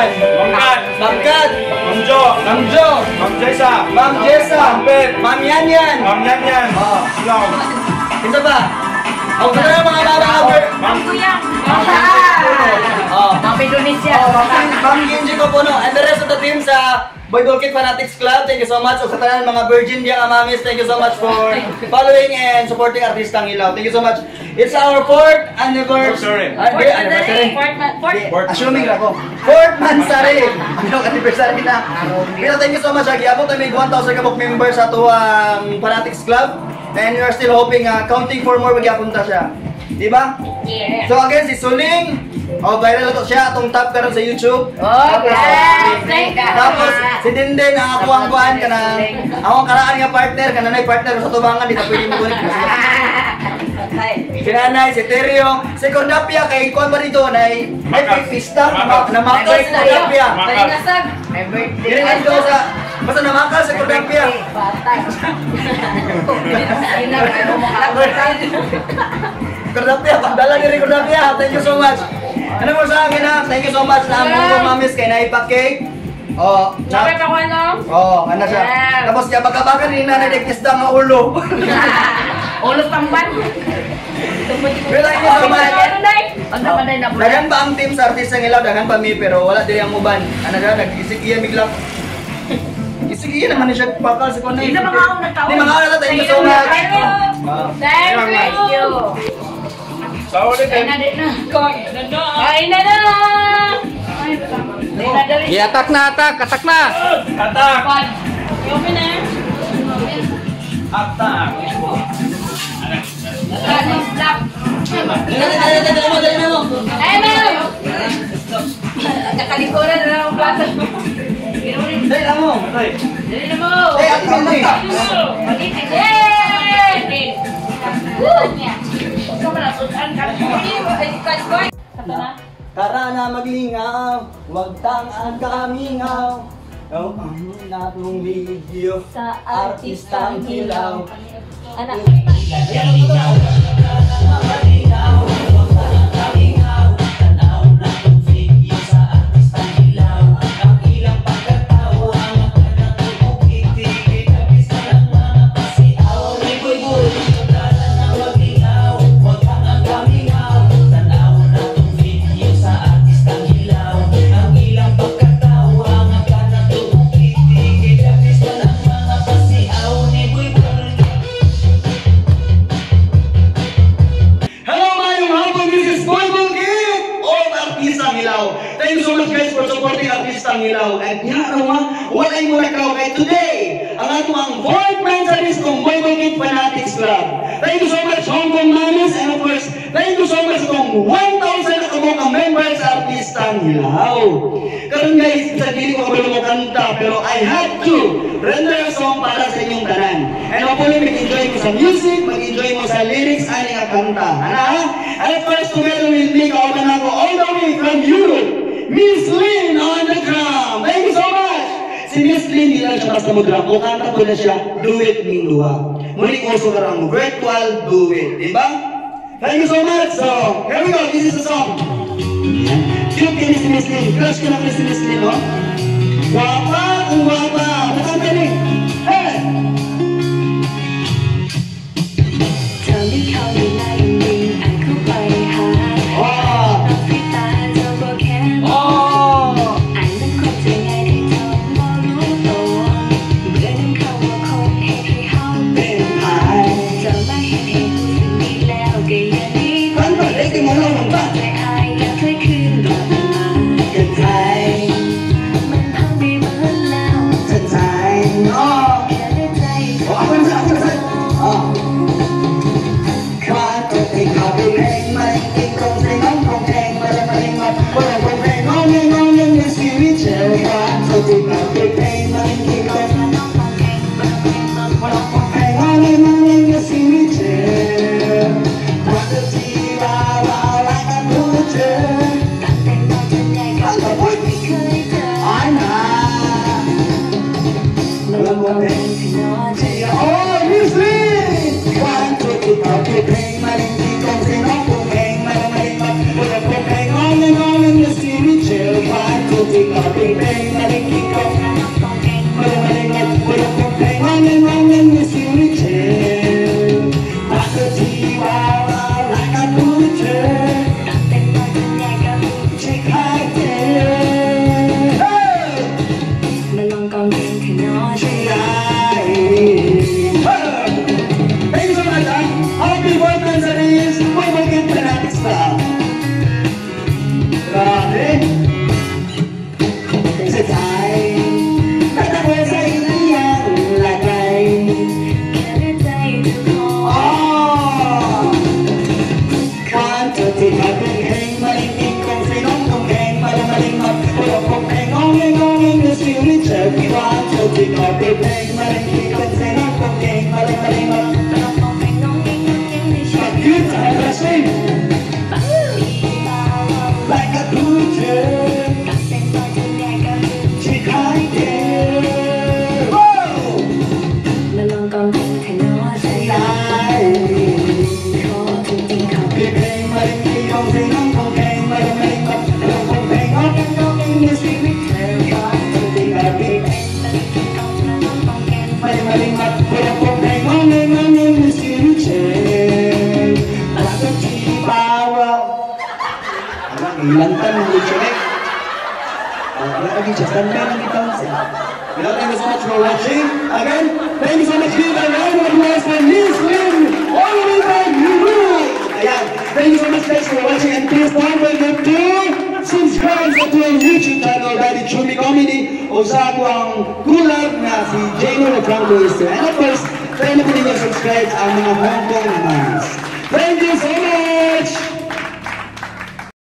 Kat. Ma'am Kat. Ma'am Kat. Ma'am Jo. Ma'am Jo. Ma'am Jessa. Ma'am Jessa. Ma'am Pet. Ma'am Yanyan. Ma'am Yanyan. Oh. Long. Isa pa. Ang ganda ng mga mama. Ma'am Kuya. Oh. Ma'am Indonesia. Oh, Ma'am Genji Kopono and the rest of the team sa Boy Kit Fanatics Club, thank you so much. O sa tanan mga virgin diya nga mamis, thank you so much for following and supporting Artistang Hilaw. Thank you so much. It's our fourth anniversary. Anniversary. Ay, di, anniversary. Fourth, fourth. Fourth. Assuming ra ko. Fourth monthsary. Ano anniversary na. Pero thank you so much. Giabot kami 1,000 ka members sa atuang Fanatics Club. And we are still hoping, counting for more, magyapon ta siya. Di ba? Yeah. So again, si Suling, oh, viral to siya, atong top karon sa YouTube. Oh, yes. Thank you. Tapos, si Dinden, ang ako ang kuan, kanang, akong karaan nga partner, kanang partner sa tubangan, di ta pwede mo kunin. Si Nanay, si Terio, si Cordapia, kay kuan ba dito, nay, may Makas. pista, Makas. namakal si Cordapia. Balingasag. My birthday. Dili nga dito sa, basta namakal si Cordapia. Batay. Cordapia, pagdala ni rin Cordapia. Thank you so much. Ano mo sa akin ha? Thank you so much na ang mga mamis kay naipa-cake. Oh, Sabi pa ko ano? Oh, ano siya. Yes. Tapos kaya baka ni nanay nagkisda nga ulo. Ulos tamban. Pero thank you so much. Ano, Nay? Ang naman na Dagan pa ang team sa artista ng ilaw, dagan pa mi, pero wala diri ang uban. Ano siya, nag-isig iya bigla. Isig iya naman ni siya pakal sa kunay. Di na mga ako nagtaon. Di mga ako nagtaon. Thank you so much. Thank you. Ah. Thank you. Sa ulit eh. Na, di na. Kain na na. Di na dali. I-attack na, attack! Attack na! Attack! Open na. Attack! Stop. Dali na, dali na, dali mo, dali na mo. Ay, na. Nakalikuran na lang ang plato. Dali na mo. Dali na mo. Eh, ate Mindy. Yay! Woo! Tara na maglingaw, wag tang ang kamingaw. Oh, ang natong video Sa artistang hilaw. Anak. Hello, mayong hapon. This is Boy Bungkit of Artistang Hilaw. Thank you so much guys for supporting Artistang Hilaw. And yeah, ano nga, walay mo na kay today, ang ato ang fourth monthsary ng Boy Bungkit Fanatics Club. Thank you so much, Hong Kong Mamis, and of course, thank you so much itong 1,000 na kabuk ang members sa Artistang Hilaw. Karon guys, sa dili ko kabalo mo kanta, pero I had to render a song para sa inyong tanan. And hopefully, mag-enjoy mo sa music, mag-enjoy mo sa lyrics ani nga kanta. Ana ha? And of course, together with me, kauban ako all the way from Europe, Miss Lynn on the drum. Thank you so much! Si Miss Lynn, di lang siya basta mo drum. O kanta ko na siya, duet ning duha. Muli uso ka ang virtual duet. Di ba? Thank you so much! So, here we go. This is the song. Yan. Cute kay si Miss Lynn. Crush ko na kay si Miss Lynn, no? Guwapa, kung guwapa. Nakanta ni. Hey! เธอไม่เข้าในไล่ยิงอันเข้าไปหา Wow! ตาพี่ตาเธอก็แค่มอง Oh! อันนั้นคงจะง่ายที่เธอบ่รู้ตัวเบื่อน้ำเขาว่าคงเหตุให้เฮา เป็นไอ เธอมาเห็นให้รู้สึกดีแล้วก็อย่าหนี Kanta, eh, kay mo lang ba? ใจอายอยากเคยคืนกลับมา กันไทย มันพังไปหมดแล้วใจ ที่ขาดเพลงมาลิงกิงกงใส่น้องกงแงมาลงมาลิงมัดปลกกงแงงงงงงงในชีวิตเธอว่าเธอที่ขาดเพลงมาลิงกิงกงใส่น้องกงแงมาลงมาลิงมัดยืดใจละสิและก็ดูเธอที่ขายเธอได้ เพลงมาลิงกิงกงใส่น้องกงแงมาลงมาลิงมัดปลกกงแงงงงงงในชีวิตเธอว่าเธอที่ขาดเพลง มาลิงมาลิงมัดปลกกงแงงงงงงในชีวิตเธอรักที่ปาวะ Ilantan ng Luchonek. Lagi just stand by lang ito. Thank you so much for watching. Again, thank you so much. Give a round of applause for Miss Lynn all the way from Europe. Ayan. Thank you so much, guys, for watching, and please don't forget to subscribe sa atong YouTube channel, Daddy Chumi Comedy, o sa akong collab nga si Jano Franco. And of course, try na po ninyo subscribe ang mga Hong Kong mans.